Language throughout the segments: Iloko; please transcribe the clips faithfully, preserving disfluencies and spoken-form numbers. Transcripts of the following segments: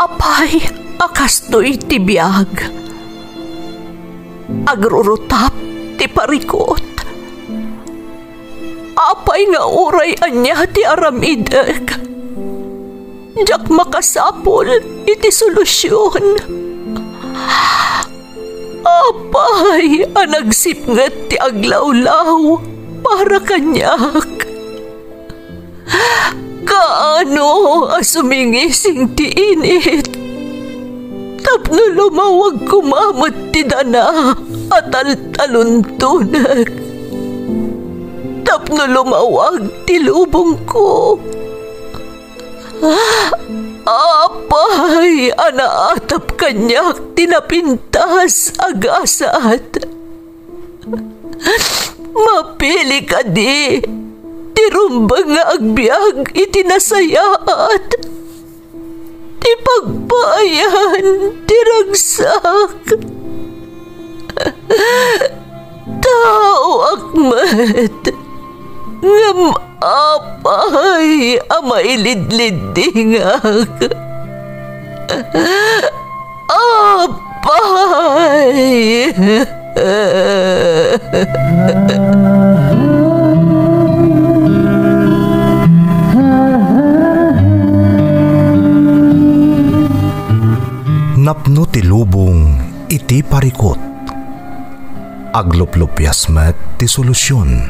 Apay a kastoy ti biag? Agrurutap ti parikut. Apay nga uray ania ti aramidek, diak makasapul iti solusion. Apay a nagsipnget ti aglawlaw para kaniak? Kaano a sumingising ti init tapno lumawag koma met ti dana a taltaluntonek, tapno lumawag ti lubongko? Apay a naatap kaniak ti napintas a gasat? Mapili kadi ti rumbeng nga agbiag iti nasayaat, ti pagpaayan ti ragsak? Taoak met, ngem apay a mailidliddingak? Apay! Napno ti lubong iti parikut. Agluplupias met ti solusion.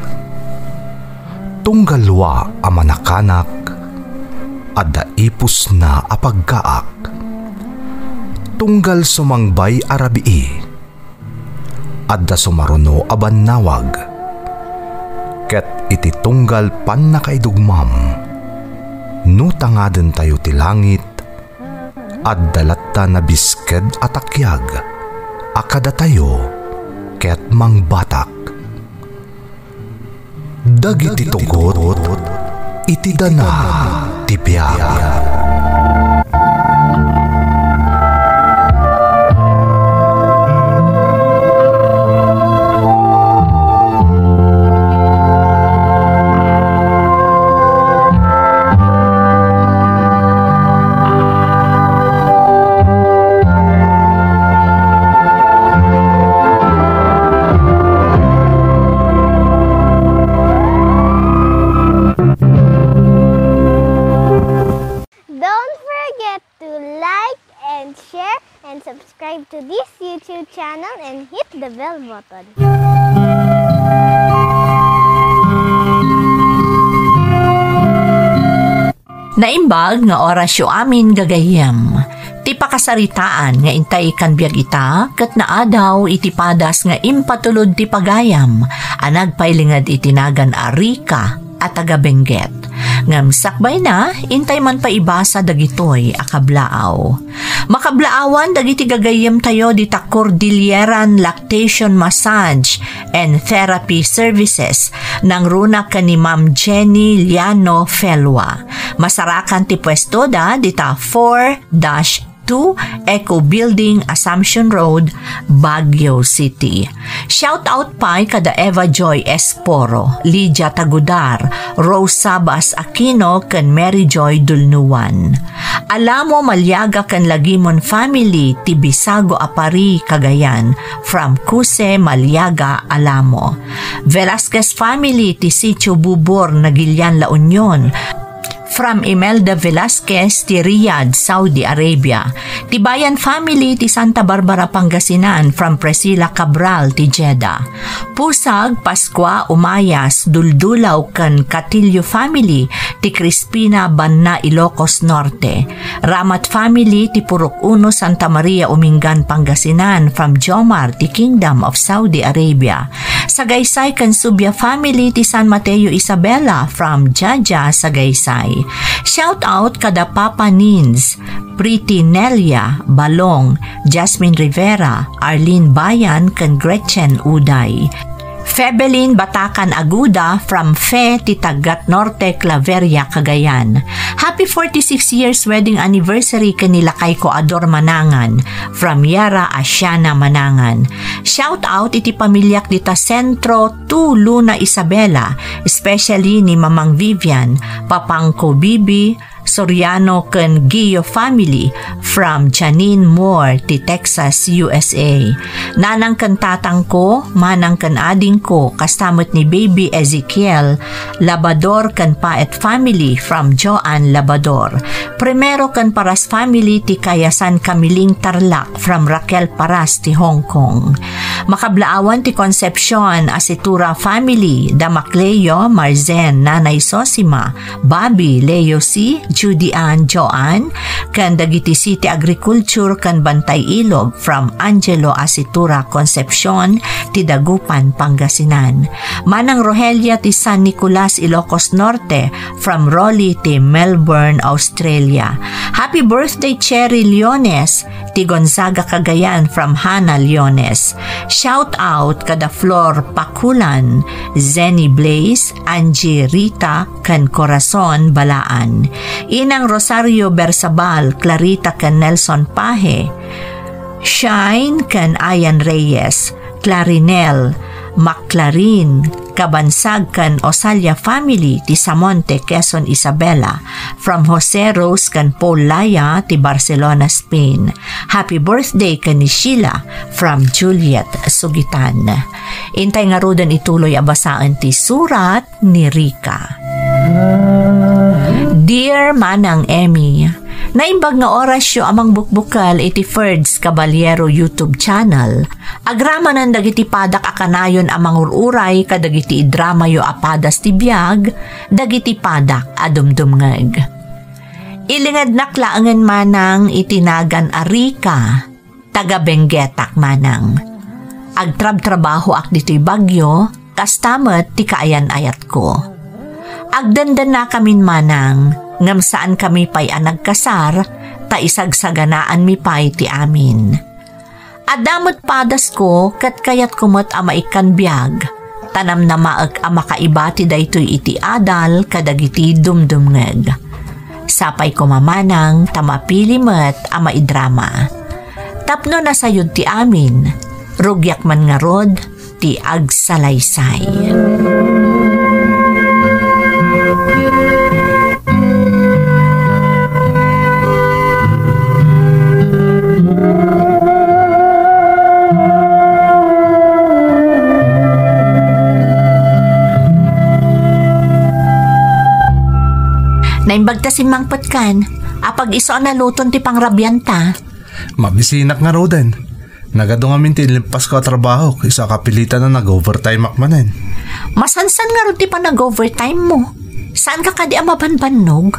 Tunggal lua a manakanak, adda ipusna a paggaak. Tunggal sumangbay a rabii, adda sumaruno a bannawag. Ket iti tunggal pannakaidugmam, no tangadentayo ti langit, adda latta nabisked a takiag a kadatayo ket mangbatak. Dagiti tugot iti dana ti biag. Don't forget to like and share and subscribe to this YouTube channel and hit the bell button. Naimbag nga orasyo amin, gagayyem. Ti pakasaritaan nga intay kan biag ita ket naadaw iti padas nga impatulod ti pagayam a nagpailinged iti nagan a Rica a taga Benguet. Ngem sakbayna, intay man pay ibasa dagitoy a kablaaw. Makablaawan dagiti gagayyemtayo dita Cordilleran Lactation Massage and Therapy Services, nangruna ken ni Ma'am Jenny Liano Felua. Masarakan ti puestoda dita four dash two Eco Building, Assumption Road, Baguio City. Shout out pay kada Eva Joy Esporo, Lydia Tagudar, Rose Sabas Aquino, ken Mary Joy Dulnuan. Alamo Maliaga ken Lagimon family ti Bisago a Pari, Cagayan, from Kuse Maliaga, Alamo. Velasquez family ti Sitio Bubor, Nagilian, La Union, from Imelda Velasquez ti Riyadh, Saudi Arabia. Tibayan family ti Santa Barbara, Pangasinan, from Priscilla Cabral ti Jeddah. Pusag, Pascua, Umayas, Duldulaw ken Catillo family ti Crispina, Banna, Ilocos Norte. Ramat family ti Purok Uno, Santa Maria, Umingan, Pangasinan, from Jomar ti Kingdom of Saudi Arabia. Sagaysay ken Subia family ti San Mateo, Isabela, from Jaja, Sagaysay. Shout out kada Papa Nins, Pretty Nelia Balong, Jasmine Rivera, Arlene Bayan, ken Gretchen Uday. Febelin Batakan Aguda from Fe ti Taggat Norte, Claveria, Cagayan. Happy forty-six years wedding anniversary ken ni lakayko a Dor Manangan from Yara Asiana Manangan. Shout out iti pamiliak dita Centro two Luna Isabela, especially ni Mamang Vivian, Papangko Bibi, Soriano ken Gio family from Janine Moore ti Texas, U S A. Nanang ken tatangko, manang ken adingko, kasta met ni Baby Ezekiel Labador ken Paet family from Joan Labador. Primero ken Paras family ti Kayasan Kamiling Tarlac from Raquel Paras ti Hong Kong. Makablaawan ti Concepcion Asitura family, da Macleo, Marzen, Nanay Sosima, Bobby, Leo C, Judy Ann, Joanne, ken dagiti City Agriculture ken Bantay Ilog from Angelo Asitura Concepcion ti Dagupan, Pangasinan. Manang Rogelia ti San Nicolas, Ilocos Norte from Rolly ti Melbourne, Australia. Happy birthday, Cherry Leones ti Gonzaga, Cagayan from Hana Leones. Shout out kada Flor Pakulan, Zenny Blaze, Angie Rita, ken Corazon Balaan. Inang Rosario Bersabal, Clarita ken Nelson Pahe, Shine ken Ayan Reyes, Clarinel, Maclarin, Kabansag ken Osalia family ti Samonte, Quezon, Isabela, from Jose Rose ken Paul Laya ti Barcelona, Spain. Happy birthday ken ni Sheila from Juliet Sugitan. Intay ngaruden ituloy a basaen ti surat ni Rica. Dear Manang Emmy, naimbag nga orasyo a mangbukbukel iti Ferds Caballero YouTube channel. Agramanen dagiti padak a kanayon a mangur-uray kadagiti idramayo a padas ti biag, dagiti padak a dumdumngeg. Ilingednak laengen manang iti nagan a Rica, taga Benguetak manang. Agtrabtrabahoak ditoy Baguio, kasta met ti kaayan-ayatko. Agdendennakamin manang, ngem saankami pay a nagkasar, ta isagsaganaanmi pay ti amin. Adda met padasko ket kayatko met a maikkan biag, ta namnamaek a makaibati daytoy iti adal kadagiti dumdumngeg. Sapay koma manang ta mapili met a maidrama. Tapno nasayod ti amin, rugiak man ngarud ti agsalaysay. Naimbag ta simmangpetkan, apag isu a naluton ti pangrabianta. Mabisinak ngaruden. Nagadu ngamin ti inlempasko a trabahok, isu a kapilitan a nag-overtime-ak manen. Masansan ngarud ti panag-overtime mo. Saanka kadi a mabanbannog?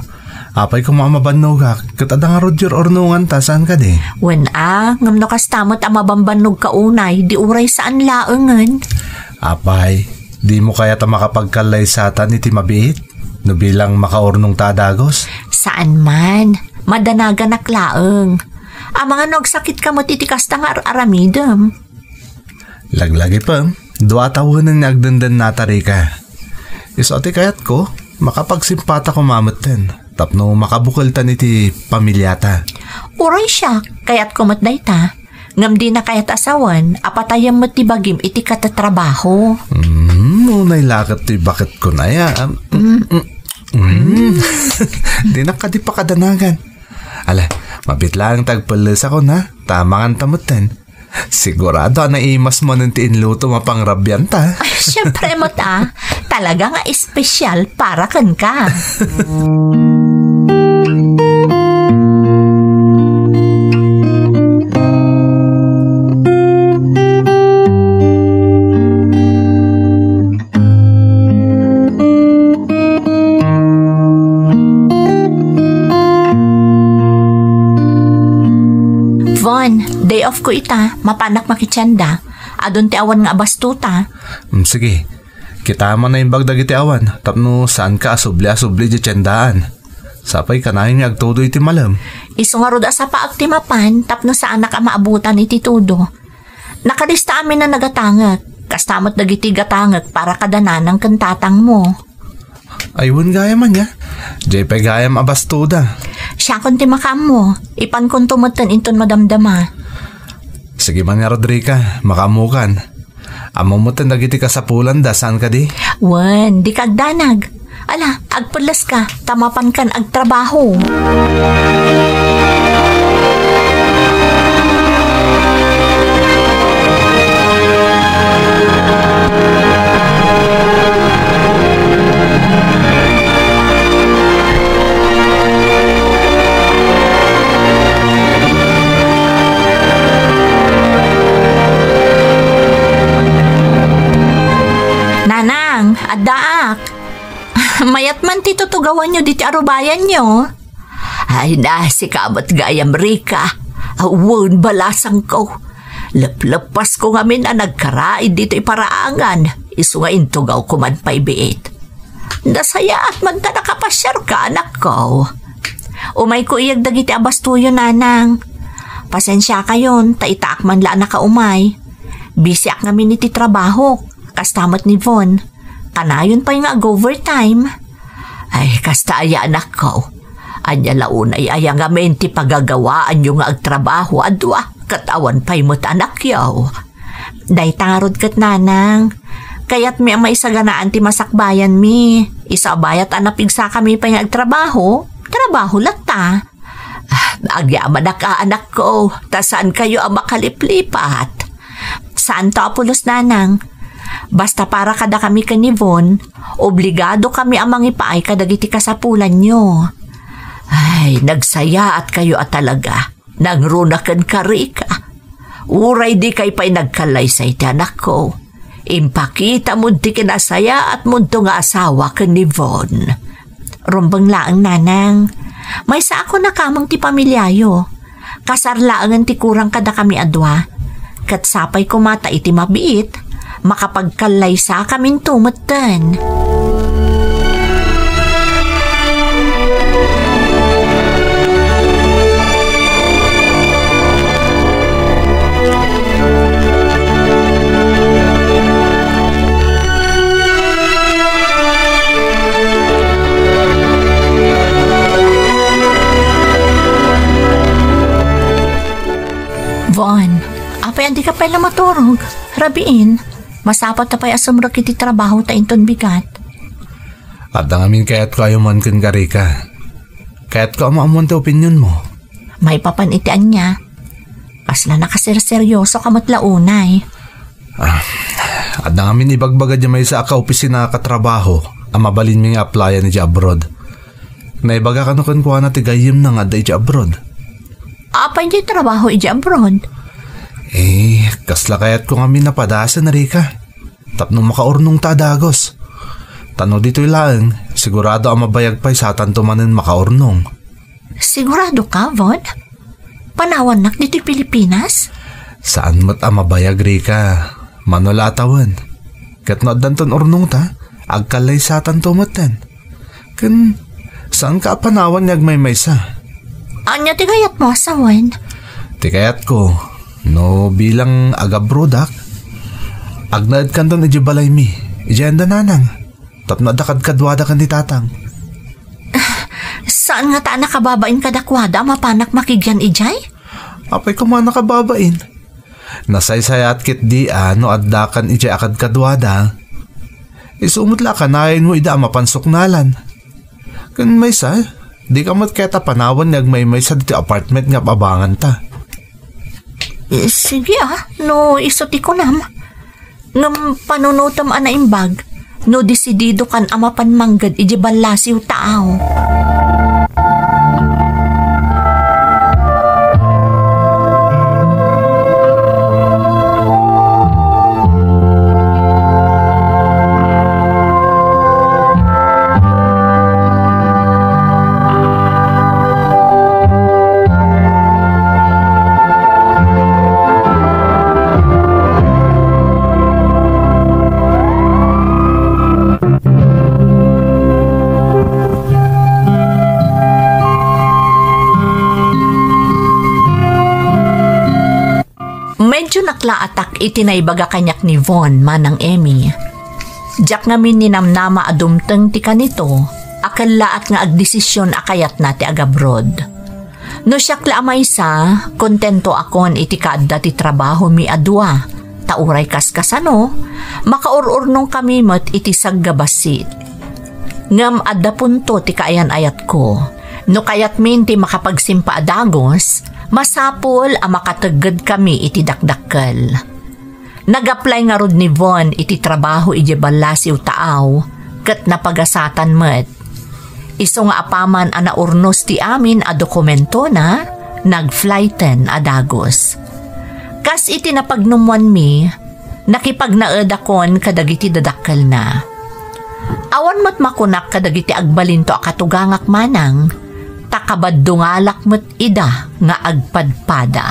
Apay koma a mabannogak, ket adda ngarud ti urnongan ta, saan kadi? Wen a, ngem no kasta met a mabanbannogka unay, di uray saan laengen. Apay, dimo kayat a makapagkallaysatan iti mabiit? No bilang makaurnong ta a dagus? Saan man, madanaganak laeng. Amangan no agsakitka met iti kasta nga ar-aramidem. Laglagipem, dua tawenen nga agdendennata, Rica. Isu ti kayatko, makapagsimpata koma metten, tapno makabukeltan iti pamiliata. Uray siak, kayatko met dayta. Ngem dina kayat a sawen a patayem met ti bagim iti katatrabaho. Mm, unay laket ti baketko aya. Mm, mm, mm. Dinak kadi pakadanagan. Ala, mabiit laeng ti agpellesakon, ha? Ta manganta metten. Sigurado a naimas manen ti inlutom a pangrabianta. Ay, syempre met a. Talaga nga espesyal para kenka. Von, day off ko ita, mapanak makitienda. Adun ti awan nga abastuta. Mm, sige. Kita man naimbag dagiti awan, tapno saanka a subli a subli di tiendaan. Sapay kanayon nga agtudo iti malem. Isu ngarud a sapaak ti mapan, tapno saanak a maabutan iti tudo. Nakalista amin a nagatangek. Kasta met dagiti gatangek para kada nanang ken tatangmo. Ay, wen gayam ania. Diay pay gayam a bastoda. Siakon ti makaammo. Ipankonto metten inton madamdama. Sige man nga, Rodrica, makaammokan. Ammom metten dagiti kasapulanda, saan kadi? Wen, dika agdanag. Ala, agpelleska, ta mapankan agtrabaho. Nanang, addaak. Mayat man ti tutugawanyo diti arubayanyo. Ay, nasika met gayam, Rika. Awan balasangko. Lepleppasko ngamin a nagkaraid ditoy paraangan, isu nga intugawko man pay biit. Nasayaat man ta nakapasiarka, anakko. Umayko iyag dagiti abastoyo, nanang. Pasensiakayon, ta itaak man la a nakaumay. Busyak ngamin iti trabahok, kasta met ni Von. Kanayon pay nga ag-overtime. Ay, kasta aya, anakko. Ania la unay aya ngamin ti pagagawaanyo nga agtrabaho a dua, ket awan pay met anakyo? Dayta ngarud ket, nanang, kayatmi a maisaganaan ti masakbayanmi. Isu a bayat a napigsakami pay nga agtrabaho, trabaho latta. Ah, agyamanak a, anakko, ta saankayo a makaliplipat. Saanto a pulos, nanang. Basta para kadakami ken ni Von, obligadokami a mangipaay kadagiti kasapulanyo. Ay, nagsayaatkayo a talaga. Nangruna ken Karika. Uray dikay pay nagkallaysay ti anakko, impakitamon ti kinasayaatmonto nga asawa ken ni Von. Rumbeng laeng, nanang. Maysaak a kameng ti pamiliayo. Kasar laengen ti kurang kadakami a dua. Ket sapay koma ta iti mabiit, makapagkallaysakaminto metten. Von, apay a dika pay la maturog? Rabiin, masapulta pay a sumrek iti trabaho ta inton bigat. Adda ngamin kayatko a ayuman ken Karika. Kayatko a maammuan ti opinionmo. Maipapan iti ania? Kasla nakaserseryosoka met la unay. Ah, adda ngamin ibagbaga diay maysa a kaopisina a katrabaho a mabalinmi nga applyan idiay abroad. Naibaga kano kenkuana ti gayyemna nga adda idiay abroad. Apay diay trabaho idiay abroad? Eh, kasla kayatko ngamin a padasen, Rika. Tapno makaurnongta a dagus. Ta no ditoy laeng, sigurado a mabayag pay satanto manen makaurnong. Siguradoka, Von? Panawannak ditoy Pilipinas? Saan met a mabayag, Rika. Mano la a tawen. Ket no addanton urnongta, agkallaysatanto metten. Ken, saanka a panawan nga agmaymaysa? Ania ti kayatmo a sawen? Ti kayatko, no bilang agabrodak, agnaedkanton idiay balaymi, idiay anda nanang. Tapno adda kadkaduada ken ni tatang. Saan ngata a nakababain kadakuada a mapanak makigyan idiay? Apay koma a nakababain? Nasaysayaat ketdi a no addakan idiay a kadkaduada. Isu met la a kanayon mo idi a mapan suknalan. Ken maysa, dika met kayat a panawan nga agmaymaysa ditoy apartment nga ab-abanganta. Eh, sige, ah, no isu ti kunam. Ngem panunotem a naimbag no desididokan a mapan mangged idiay ballasiw taaw. Medyo naklaatak iti naibaga kaniak ni Von, Manang Emmy. Diak ngamin ninamnama a dumteng ti kanito a kellaat nga agdesisyon a kayatna ti agabroad. No siak la a maysa, kontentoakon iti kaadda ti trabahomi a dua, ta uray kaskasano, makaur-urnongkami met iti saggabassit. Ngem adda punto ti kaayan-ayatko. No kayatmin ti makapagsimpa a dagus, masapul a makateggedkami iti dakdakkel. Nag-apply ngarud ni Von iti trabaho idiay ballasiw taaw, ket napagasatan met. Isu nga apaman a naurnos ti amin a dokumentona, nag-flighten a dagus. Kas iti napagnummuanmi, nakipagnaedakon kadagiti dadakkelna. Awan met makunak kadagiti agbalinto a katugangak manang, ta kabaddungalak met ida nga agpadpada.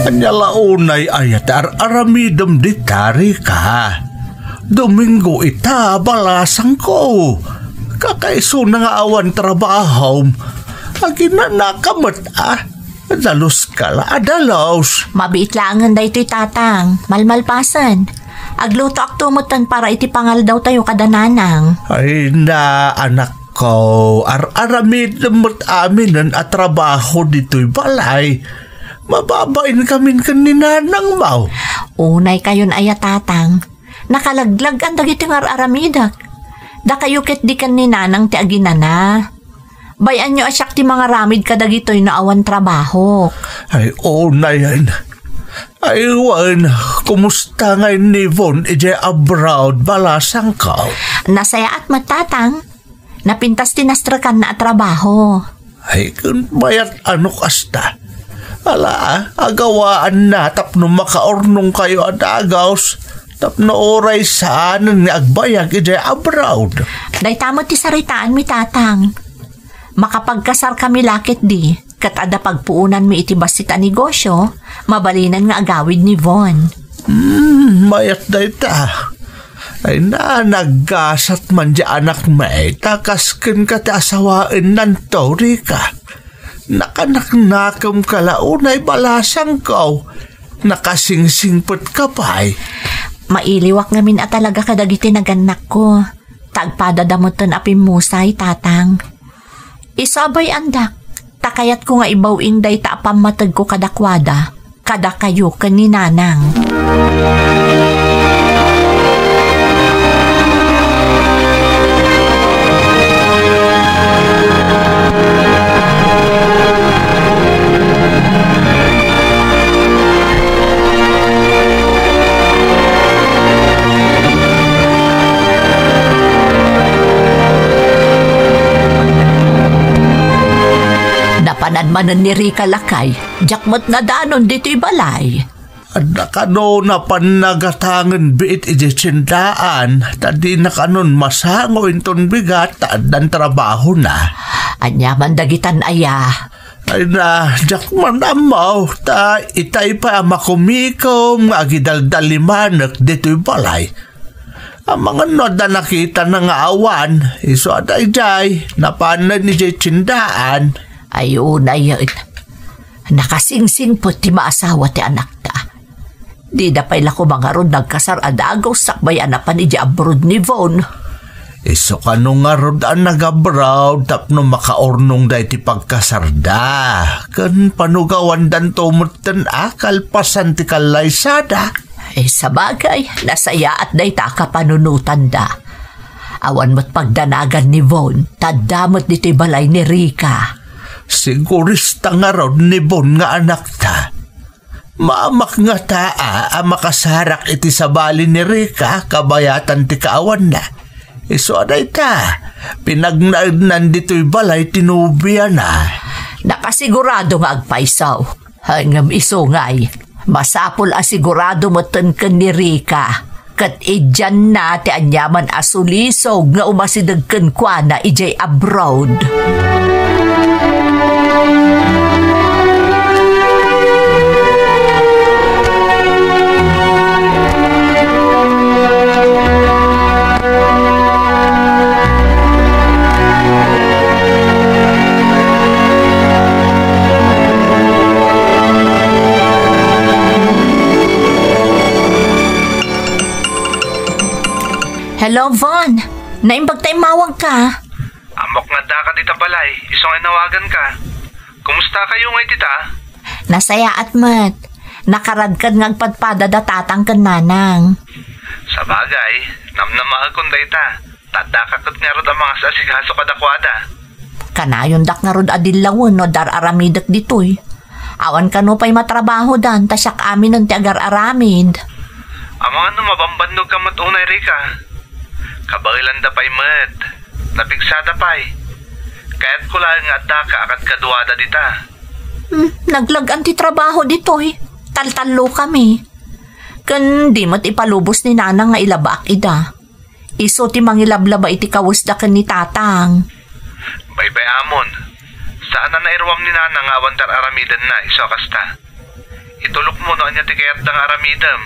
Ania la unay aya ti ar-aramidem dita, Rica? Domingo ita, balasangko. Kakaisuna nga awan trabahom. Aginanaka met, a? Dalos ka la a dalos. Mabiit laengen daytoy, Tatang. Malmalpasen. Aglutoakto metten para iti pangaldawtayo kada nanang. Ay na, anakko, ar-aramidem met aminen a trabaho ditoy balay. Mababainkamin ken ni nanangmo. Unaykayon aya, Tatang. Nakalaglag-an dagiti ngar-aramidek. Dakayo ketdi ken ni nanang ti aginana. Bay-anyo a siak ti mangaramid kadagitoy no awan trabahok. Ay, unayen. Ay, wen, kumusta ngay ni Von idiay abroad, balasangko? Nasayaat met, Tatang. Napintas ti nastrekanna a trabaho. Ay, ken mayat a no kasta. Ala, a, agawaanna tapno makaurnongkayo a dagus, tapno uray saanen nga agbayag idiay abroad. Dayta met ti saritaanmi, Tatang. Makapagkasarkami la ketdi, ket adda pagpuonanmi iti bassit a negosio, mabalinen nga agawid ni Von. Hmm, mayat dayta. Ay na, naggasat man di anakmi, ta kas kenka ti asawaennanto, Rica. Nakanaknakemka la unay, balasangko. Nakasingsingpetka pay. Mailiwak ngamin a talaga kadagiti nagannakko. Ta agpadada metten a pimmusay, Tatang. Isu a bay-andak, ta kayatko nga ibaw-ing dayta a pammategko kadakuada, kadakayo ken ni Nanang. Napanan manen ni Rica, lakay, diak met nadanon ditoy balay. Adda kano napan nagatangen biit idiay tiendaan, ta dina kanon masango inton bigat ta addan trabahona. Ania man dagitan aya? Ay na, diak man ammo, ta itay pay a makumikom nga agidaldalimanek ditoy balay. Amangan no adda nakitana nga awan, isu a daydiay, napanen idiay tiendaan. Ay, unayen. Nakasingsingpet ti maasawa ti anakta. Dida pay la koma ngarud nagkasar a dagus sakbay a napan idiay abroad ni Von. Isu kano ngarud a nag-abroad tapno makaurnongda iti pagkasarda, ken panugawandanto metten a kalpasan ti kallaysada. Ay, sabagay, nasayaat dayta a kapanunotanda. Awan met pagdanagan ni Von, ta adda met ditoy balay ni Rica. Sigurista ngarud ni Von nga anakta. Maamak ngata a makasarak iti sabali ni Rica kabayatan ti kaawanna. Isu a dayta, pinagnaednan ditoy balay ti nobiana. Nakasigurado nga agpayso. Ngem isu ngay, masapul a sigurado metten ken ni Rica. Ket idianna ti aniaman a sulisog nga umasideg kenkuana idiay abroad. Hello, Von. Naimbag ta immawagka. Ammok nga addaka dita balay, isu nga inawaganka. Kumusta kayo nga iti ta? Nasayaat met. Nakaradkad nga agpadpada da tatang ken nanang. Sabagay, namnamaekon dayta. Ta addaka ket ngarud a mangasikaso kadakuada. Kanayondak ngarud a dillawen no dar-aramidek ditoy. Awan kano pay matrabahodan ta siak aminen ti agar-aramid. Amangan no mabambannogka met unay, Rica. Kabaelanda pay met. Napigsada pay. Kayatko laeng nga addaka a kadkaduada dita. Hmm, naglag-an ti trabaho ditoy. Taltallokami. Ken di met ipalubos ni nanang nga ilabaak ida. Isu ti mangilablaba iti kawesda ken ni tatang. Baybay-amon. Saan a nairuam ni nanang nga awan dar-aramidenna isu a kasta. Itulokmo no ania ti kayatda nga aramidem.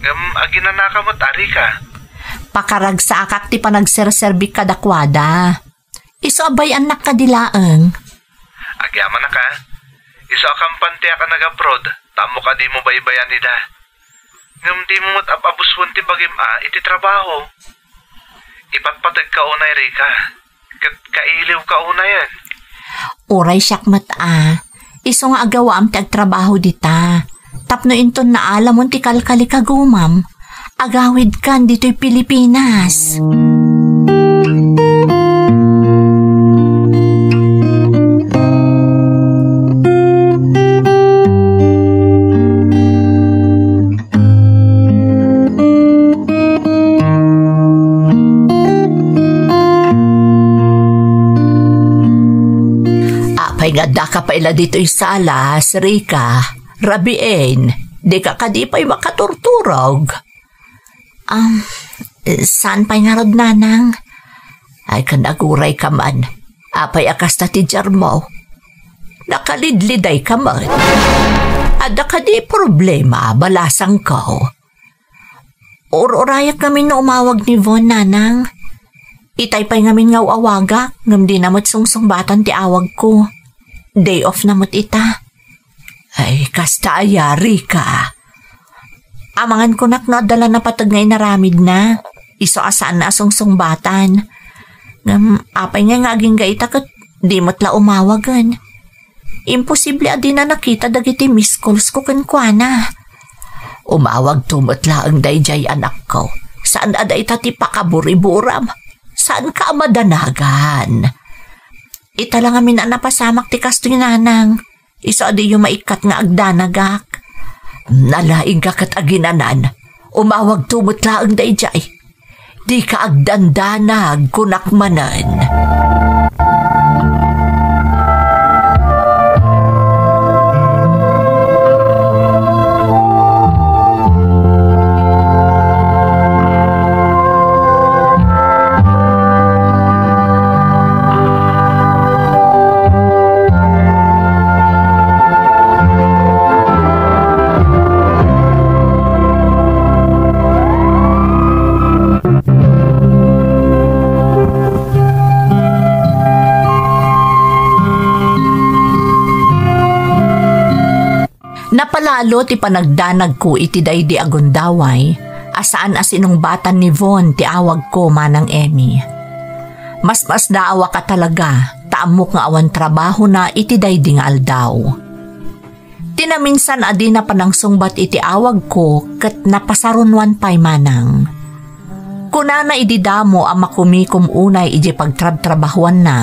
Ngem aginanaka met, Rica. Pakaragsaakak ti panagserserbik kadakuada. Isu a bay-annak kadi laeng. Agyamanaka. Isu a kampantiak a nag-abroad, ta ammok a dimo baybayan ida. Ngem dimo met ab-abusuen ti bagim a iti trabaho. Ipatpategka unay, Rica, ket kailiwka unayen. Uray siak met a, isu nga agawaam ti agtrabaho dita. Tapno inton naalamon ti kalkalikagumam, agawidkan ditoy Pilipinas. Apay nga addaka pay la ditoy sala, Rica? Rabiin, dika kadi pay makaturturog? Um, saan pay ngarud, nanang? Ay, ken agurayka man. Apay a kasta ti diarmo? Nakalidlidayka man. Adda kadi problema, balasangko? Ur-urayak ngamin no umawag ni Von, nanang. Itay pay ngamin nga awagak, ngem dina met sungsungbatan ti awagko. Day off na met ita. Ay, kasta aya, Rica. Amangan kunak no adda la napateg nga inaramidna. Isu a saanna a sungsungbatan. Ngem, apay ngay nga agingga ita ket di met la umawagen? Imposible a dina nakita dagiti missed calls ko kenkuana. Umawagto met laeng daydiay, anakko. Saan a dayta ti pakaburiburam. Saanka a madanagan. Ita la ngamin a napasamak ti kastoy, nanang. Isu a diyo maikkat nga agdanagak. Nalaingka ket aginanan. Umawagto met laeng daydiay. Dika agdandanag, kunak manen. Napalalo ti panagdanagko iti daydi a gundaway a saan a sinungbatan ni Von ti awagko, Manang Emmy. Masmasdaawak a talaga ta ammok nga awan trabahona iti daydi nga aldaw. Ti naminsan a dina panangsungbat iti awagko ket napasarunoan pay, manang. Kunana idi damo a makumikom unay idiay pagtrabtrabahuanna,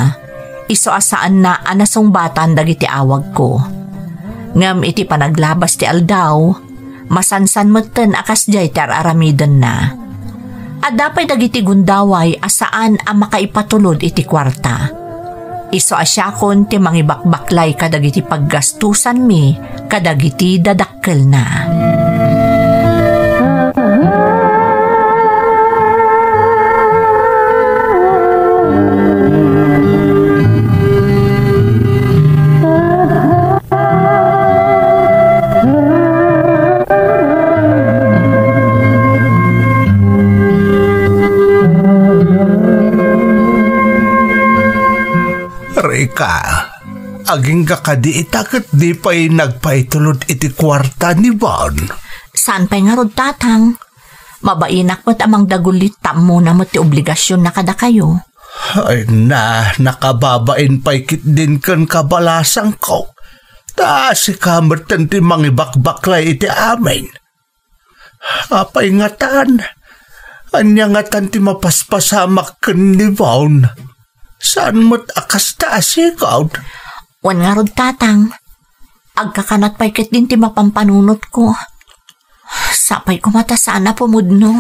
isu a saanna a nasungbatan dagiti awagko. Ngem iti panaglabas ti aldaw, masansan metten a kasdiay ti ar-aramidenna. Adda pay dagiti gundaway a saan a makaipatulod iti kuarta. Isu a siakon ti mangibakbaklay kadagiti paggastusanmi kadagiti dadakkelna. Rika, agingga kadi ita ket di pay nagpaitulod iti kuarta ni Bon? Saan pay ngarud, Tatang? Mabainak met a mangdagullit ta ammona met ti obligasionna kadakayo. Ay na, nakababain pay ketdin kenka, balasangko. Ta sika metten ti mangibakbaklay iti amin. Apay ngatan? Ania ngatan ti mapaspasamak ken ni Vaughn? Saan met a kasta a sigud? Wen ngarud, Tatang. Agkakanat pay ketdin ti mapampanunotko. Sapay koma ta saan a pumudno.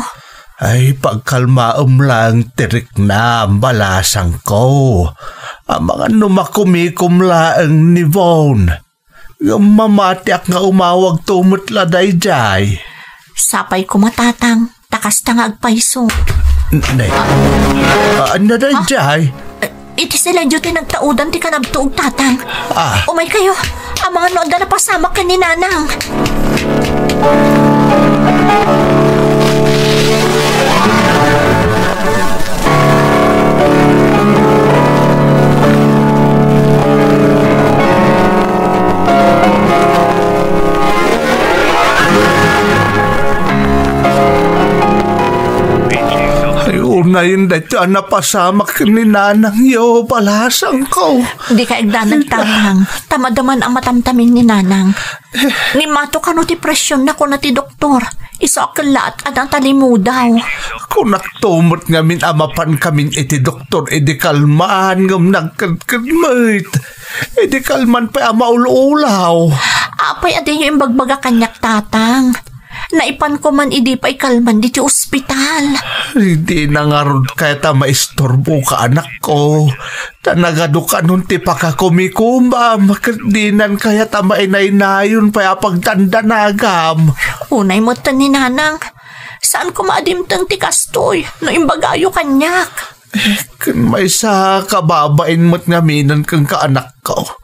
Ay, pagkalmaem laeng ti riknam, balasangko. Amangan no makumikom laeng ni Vaughn. Ngem mamatiak nga umawagto met la daydiay. Sapay koma, Tatang, ta kasta nga agpayso. N-, ne. Ah. Ah, ania daydiay? Eh, iti silencio ti nagtaudan ti kanabtuog, Tatang. Ah. Umaykayo. Amangan no adda napasamak ken ni Nanang. Ay, unayen daytoy a napasamak ken ni Nanangyo, balasangko. Dika agdanag, Tatang. Ta madaman a matamtamin ni Nanang. Ngem mato kano ti presionna, kuna ti doktor. Isu a kellaat a natalimudaw. Kunakto met ngamin a mapankamin iti doktor idi kalman, ngem nagkedked met. Idi kalman pay a maul-ulaw. Apay a diyo imbagbaga kaniak, Tatang? Naipanko man idi pay kalman diti ospital. Dina ngarud kayat a maisturboka, anakko. Ta nagadu kanon ti pakakumikomam, ket dinan kayat a mainaynayon pay a pagdandanagam. Unay metten ni Nanang, saan koma a dimteng ti kastoy no imbagayo kaniak. Eh, ken maysa, kababain met ngaminen kenka, anakko.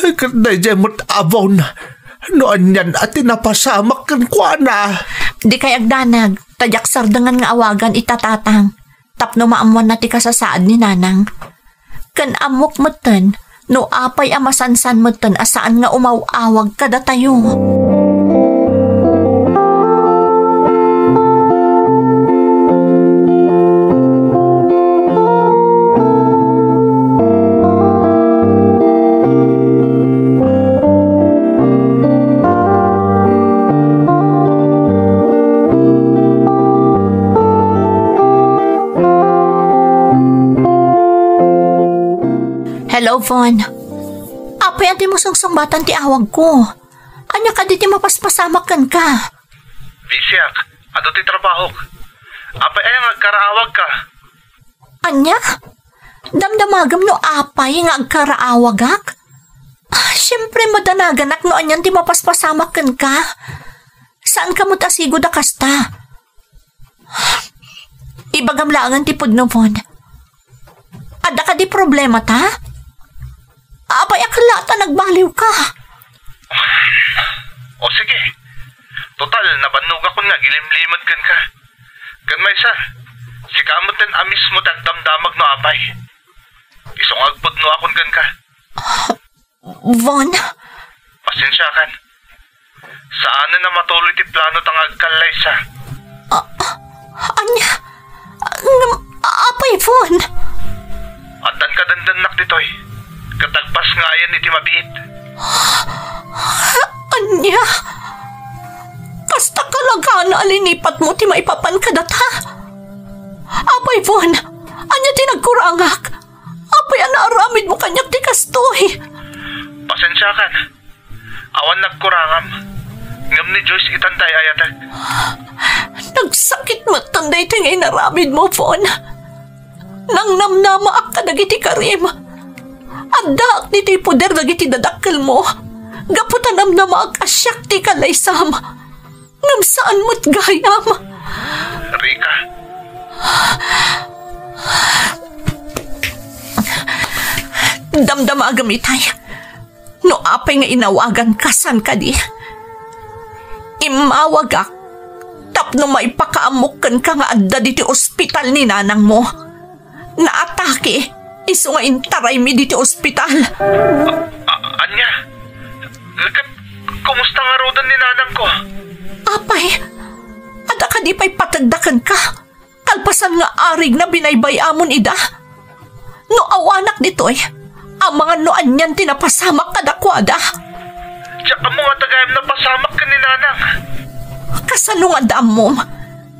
Eh, ket daydiay met a Vaughn, no anian a ti napasamak kenkuana. Dikay agdanag, ta diak sardengan nga awagan ita, Tatang. Tapno maammuanna ti kasasaad ni Nanang. Ken ammok metten no apay a masansan metten a saan nga umaw-awag kadatayo. Hello, Vaughn. Apay a dimo sungsungbatan ti awagko? Ania kadi ti mapaspasamak kenka? Busyak. Adu ti trabahok. Apay aya nga agkaraawagka? Ania? Damdamagem no apay nga agkaraawagak? Ah, siempre, madanaganak no anian ti mapaspasamak kenka. Saanka met a sigud a kasta. Ibagam laengen ti pudno, Vaughn. Adda kadi problemata? Apay a kella ta nagbaliwka? O sige. Total, nabannogakon nga agilimlimed kenka. Ken maysa, sika metten a mismo ti agdamdamag no apay. Isu nga agpudnoakon kenka. Vaughn? Pasensiakan. Saanen a matuloy ti plano ta nga agkallaysa. Ah, ania? Ngem, apay, Vaughn? Addan kadendennak ditoy. Ket agpasngayan iti mabiit. Ania? Kasta kalagana a linipatmo ti maipapan kadata? Apay, Vaughn, ania ti nagkurangak? Apay a naaramidmo kaniak ti kastoy? Pasensiakan. Awan nagkurangam. Ngem ni Joyce itan ti ay-ayatek. Nagsakit metten daytoy nga inaramidmo, Vaughn. Nangnamnamaak kadagiti karim. Addaak ditoy poder dagiti dadakkelmo. Gapu ta namnamaak a siak ti kalaysam. Ngem saan met gayam. Rika. Damdamagem itay. No apay nga inawaganka, saan kadi? Immawagak tapno maipakaammok kenka nga adda ditoy ospital ni nanangmo. Naatake, isu nga intaraymi ditoy ospital. A-, ania? Ket kumusta ngaruden ni nanangko? Apay, adda ka Di pay pategda kenka, kalpasan nga arigna binaybay-amon ida. No awanak ditoy, amangan no anian ti napasamak kadakuada. Diak ammo nga ta gayyem napasamak ken ni Nanang. Kasano nga ammom?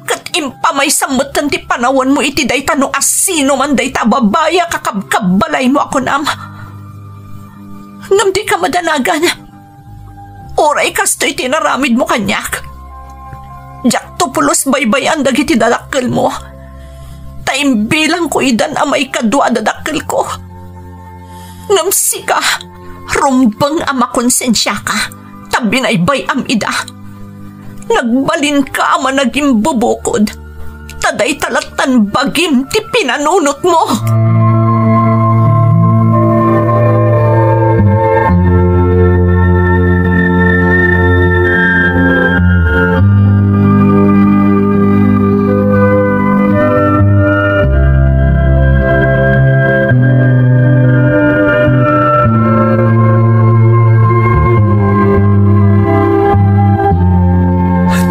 Ket impamaysam metten ti panawanmo iti dayta no asino man dayta a babai a kakabkabbalaymo a kunam. Ngem dika madanagan. Uray kastoy ti inaramidmo kaniak, diakto pulos baybay-an dagiti dadakkelmo, ta imbilangko idan a maikadua a dadakkelko. Ngem sika, rumbeng a makonsensiaka, ta binaybay-am ida. Nagbalinka a managimbubukod, ta dayta lattan bagim ti pinanunotmo.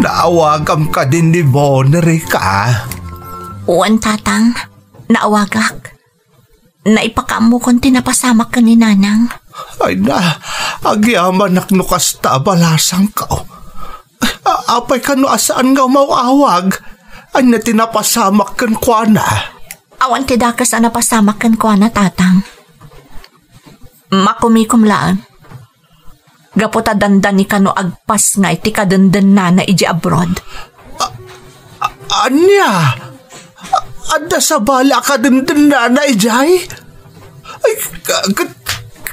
Naawagam kadi ni Von, Rica? Wen, Tatang. Naawagak. Naipakaammokon ti napasamak ken ni Nanang. Ay na, agyamanak no kasta a balasangko. A-, apay kano a saan nga umaw-awag? Ania ti napasamak kenkuana? Awan ti dakes a napasamak kenkuana, Tatang. Makumikom laeng. Gapu ta dandani kano agpasngay ti kadendennana idiay abroad. A-, a-, ania? A-, adda sabali a kadendennana idiay? Ay, ka-, ka-,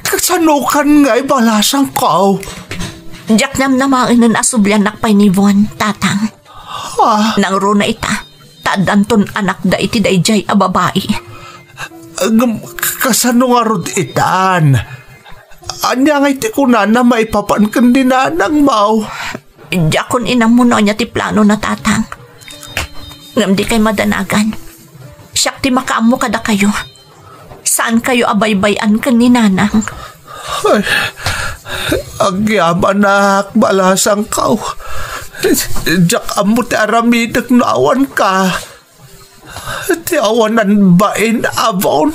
kasanokan ngay balasangko? Diak namnamaenen a subliannak pay ni Von, Tatang. Ah. Nangruna ita, ta addanton anakda iti daydiay a babai. Ngem, kasano ngarud itan? Ania ngay ti kunana maipapan ken ni Nanangmo? Diakon inammo no ania ti planona, Tatang. Ngem dikay madanagan. Siak ti makaammo kadakayo. Saankayo a baybay-an ken ni Nanang. Ay, agyamanak, balasangko. Diak ammo ti aramidek no awanka. Ti awanan bain, Avon.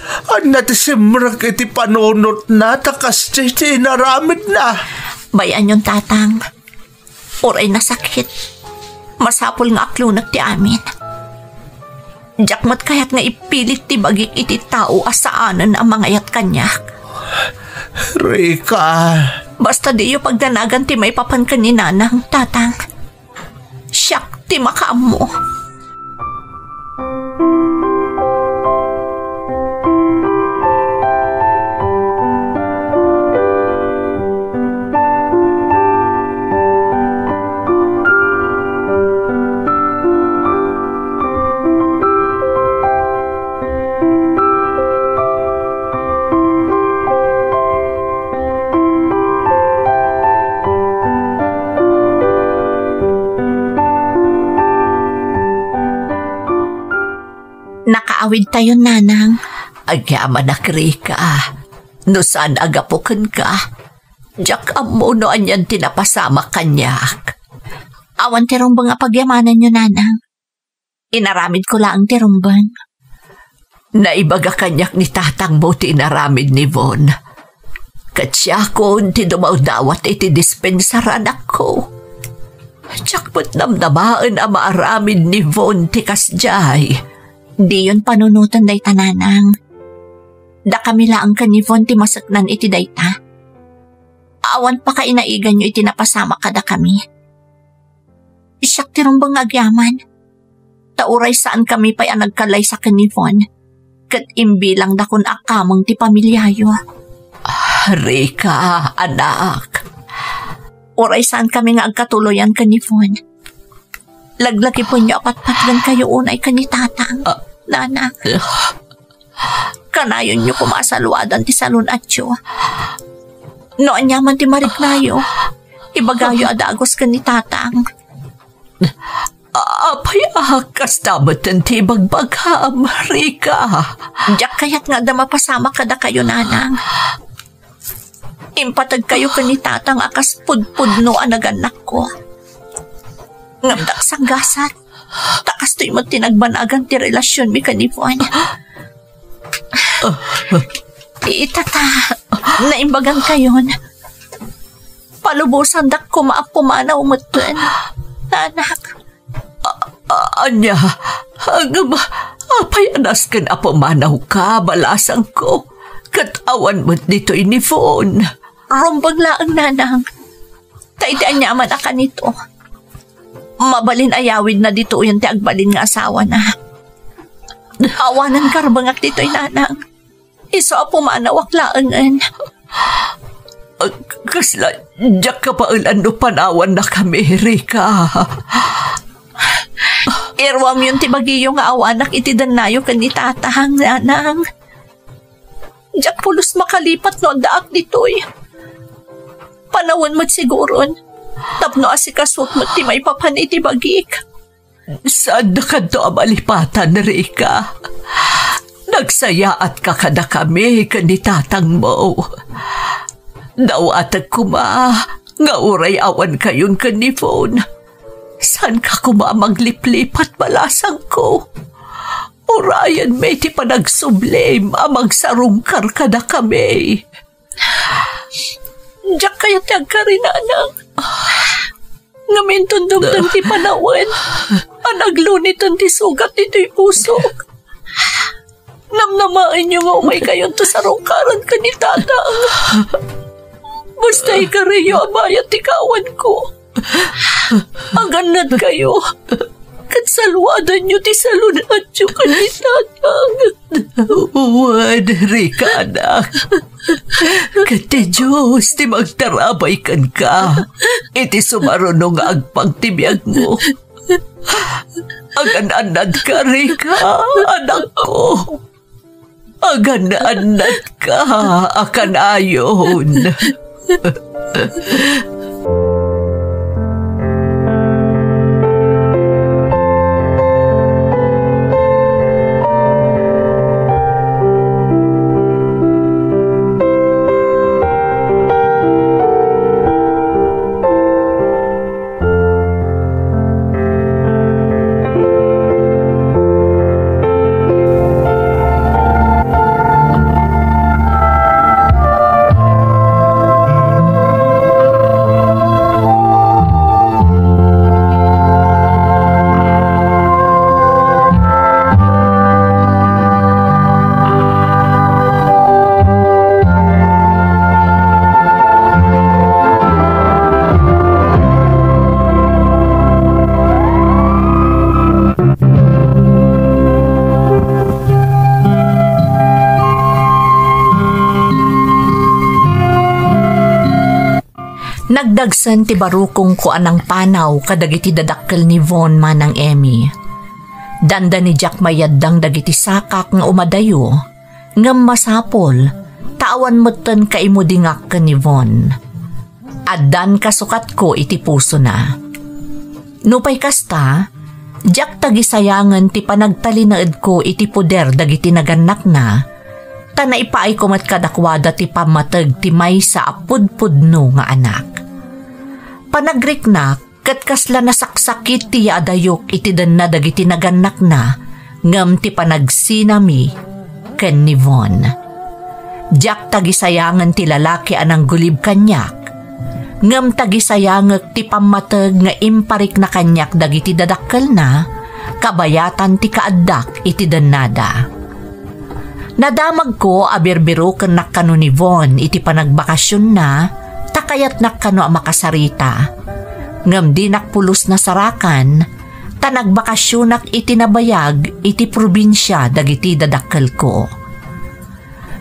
Ania ti simrek iti panunotna ta kasdiay ti inaramidna? Bay-anyon, Tatang. Uray nasakit, masapul nga aklonek ti amin. Diak met kayat nga ipilit ti bagik iti tao a saanen a mangayat kaniak. Rica. Basta diyo pagdanagan ti maipapan ken ni Nanang, Tatang. Siak ti makaammo. Nakaawidtayon, Nanang. Agyamanak, Rica. No saan a gapu kenka, diak ammo no anian ti napasamak kaniak. Awan ti rumbeng a pagyamananyo, Nanang. Inaramidko laeng ti rumbeng. Naibaga kaniak ni tatangmo ti inaramid ni Von. Ket siakon ti dumawdawat iti dispensaran, anakko. Diak met namnamaen a maaramid ni Von ti kasdiay. Diyon panunoten dayta, Nanang. Dakami laeng ken ni Von ti maseknan iti dayta. Awan pakainaiganyo iti napasamak kadakami. Siak ti rumbeng nga agyaman. Ta uray saankami pay a nagkallaysa ken ni Von, ket imbilangdakon a kameng ti pamiliayo. Ah, Rica, anak. Uray saankami nga agkatuloyan ken ni Von, laglagipenyo a patpatgenkayo unay ken ni Tatang, Ah. Nanang. Kanayonyo koma a saluadan ti salun-atyo. No aniaman ti mariknayo, ibagayo a dagus ken ni Tatang. Apay a kasta metten ti ibagbagam, Rica? Diak kayat nga adda mapasamak kadakayo, Nanang. Impategkayo ken ni Tatang a kas pudpudno a nagannakko. Ngem dak sanggasat, ta kastoy met ti nagbanagan ti relasionmi ken ni Juan. Ita ta, naimbagan kayon. Palubosandak koma a pumanaw metten, anak. A-, ania? Ngem apay a nasken a pumanawka, balasangko? Ket awan met ditoy ni Von. Rumbeng laeng, nanang. Ta iti aniaman a kanito, mabalin a yawidna ditoyen ti agbalin nga asawana. Awanen karbengak ditoy, nanang. Isu a pumanawak laengen. Kasla, diak kabaelan no panawannakami, Rika. Iruamyon ti bagiyo nga awanak iti dennayo ken ni tatang, nanang. Diak pulos makalipat no addaak ditoy. Panawen met siguron, tapno asikasot met ti maipapan iti bagik. Saandakanto a malipatan, Rika. Nagsayaatka kadakami ken ni tatangmo. Dawatek koma nga uray awankayon ken ni Von, saanka koma a magliplipat, balasangko. Urayenmi ti panagsublim a magsarungkar kadakami. Diak kayat ti agkari, nanang. Ngem inton dumteng ti panawen a nagluniten ti sugat ditoy pusok, namnamaenyo nga umaykayonto sarungkaran ken ni tatang. Basta ikariyo a bayat ti kawanko. Agannadkayo, ket saluadanyo ti salun-atyo ken ni tatang. Wen, Rika, anak. Ket ti Dios ti magtarabay kenka iti sumaruno nga agpang ti biagmo. Agan-annadka, Rika, anakko. Agan-annadka a kanayon. Nagdagsen ti barukongko a nangpanaw kadagiti dadakkel ni Von, Manang Emmy. Dandani diak mayaddang dagiti sakak nga umadayo, ngem masapul ta awan metten kaimudingak ken ni Von. Addan kasukatko iti pusona. Nupay kasta, diak tagisayangen ti panagtalinaedko iti poder dagiti nagannakna, ta naipaayko met kadakuada ti pammateg ti maysa a pudpudno nga anak. Panagriknak ket kasla nasaksakit ti yaadayok iti denna dagiti nagannakna ngem ti panagsinami ken ni Von. Diak tagisayangen ti lalaki a nanggulib kaniak, ngem tagisayangek ti pammateg nga imparikna kaniak dagiti dadakkelna, kabayatan ti kaaddak iti dennada. Nadamagko a birbirokennak kano ni Von iti panagbakasionna, ta kayatnak kano a makasarita. Ngem dinak pulos nasarakan, ta nagbakasionak iti nabayag iti probinsia dagiti dadakkelko.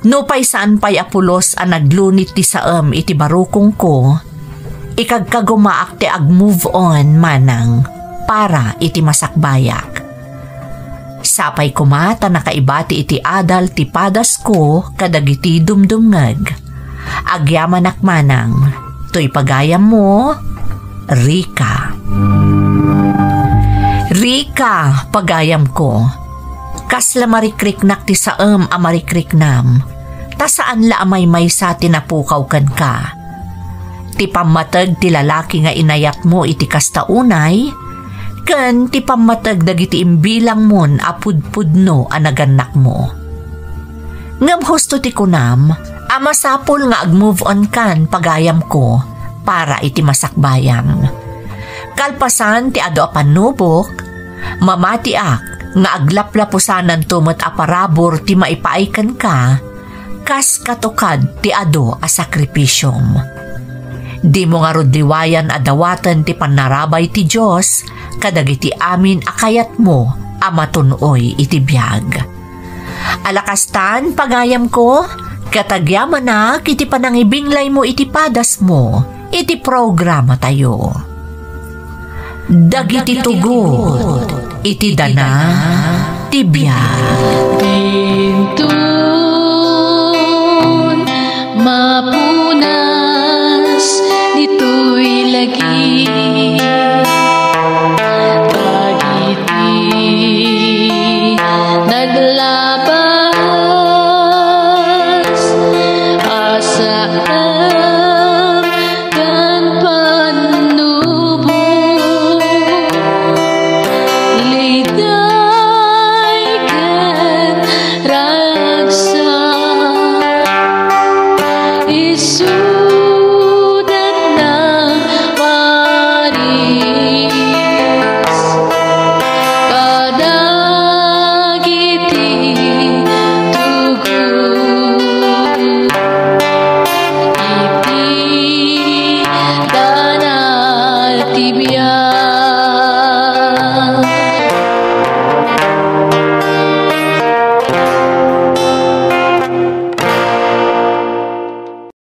Nupay saan pay a pulos a naglunit ti saem iti barukongko, ikagkagumaak ti ag-move on manang para iti masakbayak. Sapay koma ta nakaibati iti adal ti padasko kadagiti dumdumngeg. Agyamanak manang, toy pagayammo, Rika. Rika, pagayamko. Kasla marikriknak ti saem a marikriknam, ta saan la a maymaysa ti napukaw kenka. Ti pammateg ti lalaki nga inayatmo iti kasta unay, ken ti pammateg dagiti imbilangmon a pudpudno a nagannakmo. Ngem husto ti kunam a masapul nga ag-move on kan pagayamko para iti masakbayam. Kalpasan ti adu a pannubok, mamatiak nga aglaplapusananto met a parabur ti maipaay kenka kas katukad ti adu a sakripisiom. Dimo ngarud liwayan a dawaten ti pannarabay ti Dios kadagiti amin a kayatmo a matun-oy iti biag. Alakastan, pagayamko, ket agyamanak iti panangibinglaymo iti padasmo iti programatayo. Dagiti tugot iti dana ti biag. Dintun mapunas ditoy lagi.